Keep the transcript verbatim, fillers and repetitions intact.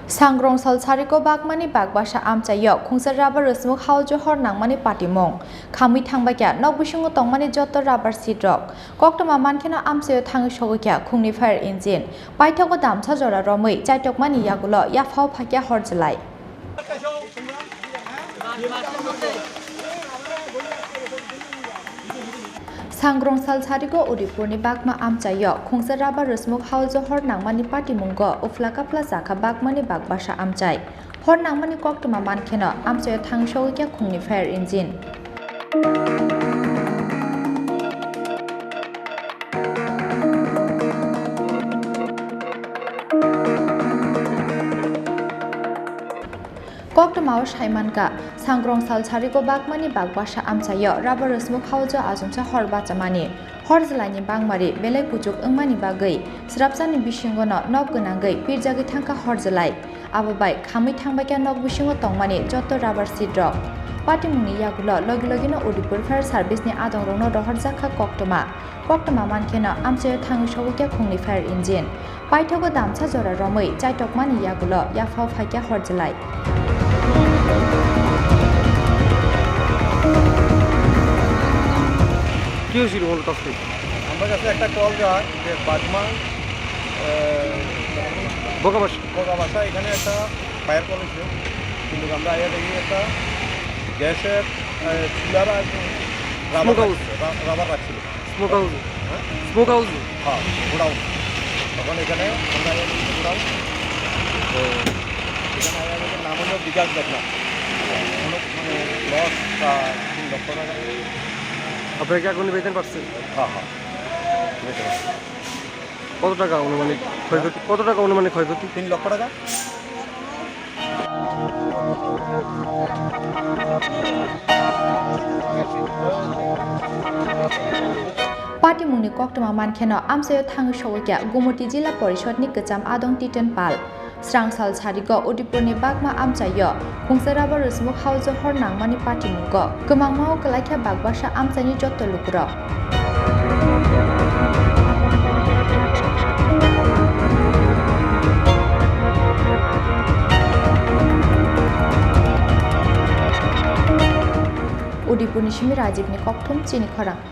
Sangrong sal sariko bagmani bagbasa amchaio khungsa rubber rwsmuk haujo hor nangmani patimung. Khamwi thangbaikha nok bisingo tongmani joto rubber seed rok. Koktwma mankheno amchaio thangwi sogwikha khungni fire engine. Paithago damsa jora romwi chaitokmani yagulo yaphao phaikha hor jwlai. Sangrong sal sarigo Udaipurni bagma amchaio khungsa rubber rwsmuk haujo hor nangmani patimungo uphla kapla chakha bagmani bagbasa amchai. Hor nangmani koktwma mankheno amchaio thangwi sogwikha khungni fire engine. Koktwmao saimankha, sangrong sal sarigo bagmani bagbasa amchaio rubber rwsmuk haujo achomsa hor bachamani. Hor jwlaini bangmari belai kuchuk wngmani bagwi srapsani bisingono nok gwnangwi pirjagwi thangkha hor jwlai. Abo bai khamwi thangbaikha nok bisingo tongmani joto rubber seed rok. Patimungni yagulo logi logino Udaipur Fire Service ni adongrokno rohorjakha koktwma. Koktwma mankheno amchaio thangwi sogwikha khungni fire engine. Paithago damsa jora romwi chaitokmani yagulo yaphao phaikha hor jwlai. কি হয়েছিল মূলত আজকে? আমার কাছে একটা কল যায় যে বাগমা, আহ, বগাবাসা। বগাবাসা এখানে একটা ফায়ার কল হয়েছে, কিন্তু আমরা আইয়া দেখি একটা গ্যাসের, আহ, চুলার আর রাবার স্মোক হাউস। রাখছিল, রা-, রাবার রাখছিল। Smoke house. হ্যাঁ? Smoke house. হ্যাঁ, গোডাউন। তখন এখানে আমরা আইয়া দেখি গোডাউন। তো এখানে আইয়া দেখি নাম হলো বিকাশ দেবনাথ। কোনো মানে লস বা তিন লক্ষ টাকা। আপনারা কি আগুন নিভাইতে পারছেন? হ্যাঁ, হ্যাঁ। বুঝতে পারছি। কত টাকা আনুমানিক ক্ষয়ক্ষতি, কত টাকা আনুমানিক ক্ষয়ক্ষতি? তিন লক্ষ টাকা। Patimungni koktwma mankheno amchaio thangwi sogwikha Gumoti Jila Porishod ni kwcham adong Titen Pal. Srang sal sarigo Udaipurni bagma amchaio khungsa rubber rwsmuk haujo hor nangmani patimungo kwmangmao kwlaikha bagbasa amchaini joto lukurok. Udaipurni simi Rajibni kokthum chini khorang.